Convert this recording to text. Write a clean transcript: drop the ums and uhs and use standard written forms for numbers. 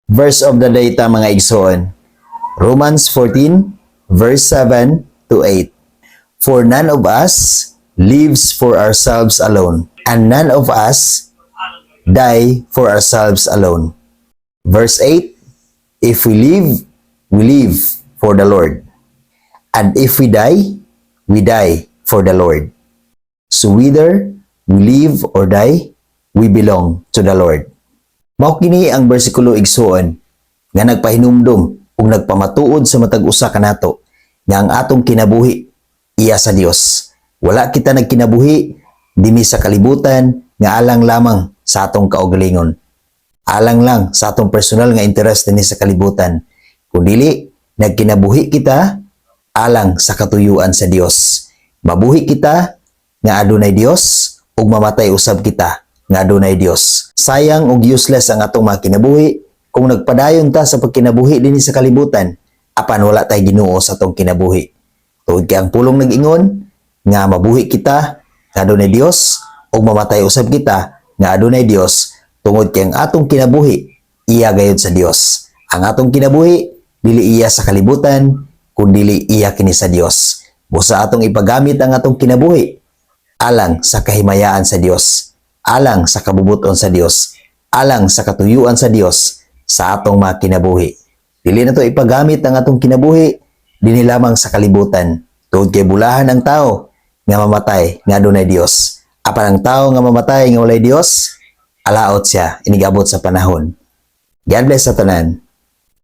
Verse of the day ta, mga igsoon. Romans 14 verse 7 to 8. "For none of us lives for ourselves alone, and none of us die for ourselves alone." Verse 8, "If we live, we live for the Lord. And if we die, we die for the Lord. So whether we live or die, we belong to the Lord." Mao kini ang bersikulo, igsuon, nga nagpahinumdom ug nagpamatuod sa matag usa kanato nga ang atong kinabuhi iya sa Dios. Wala kita nagkinabuhi dinhi sa kalibutan nga alang lamang sa atong kaugalingon, alang lang sa atong personal nga interes dinhi sa kalibutan. Kundili nagkinabuhi kita alang sa katuyuan sa Dios. Mabuhi kita nga adunay Dios ug mamatay usab kita nga adunay Dios. Sayang ug useless ang atong mga kinabuhi kung nagpadayon ta sa pagkinabuhi dinhi sa kalibutan apan wala tay Ginoo sa atong kinabuhi. Tungod kay ang pulong nag-ingon nga mabuhi kita nga adunay Dios ug mamatay usab kita nga adunay Dios, tungod kay ang atong kinabuhi iya gayud sa Dios. Ang atong kinabuhi dili iya sa kalibutan, kundili iya kini sa Dios. Busa atong ipagamit ang atong kinabuhi alang sa kahimayaan sa Dios, alang sa kabubuton sa Dios, alang sa katuyuan sa Dios sa atong mga kinabuhi. Dili nato ipagamit ang atong kinabuhi dinhi lamang sa kalibutan. Tungod kay bulahan ang tao nga mamatay nga adunay Dios. Apan ang tao nga mamatay nga walay Dios, alaot siya inigabot sa panahon. God bless sa tanan.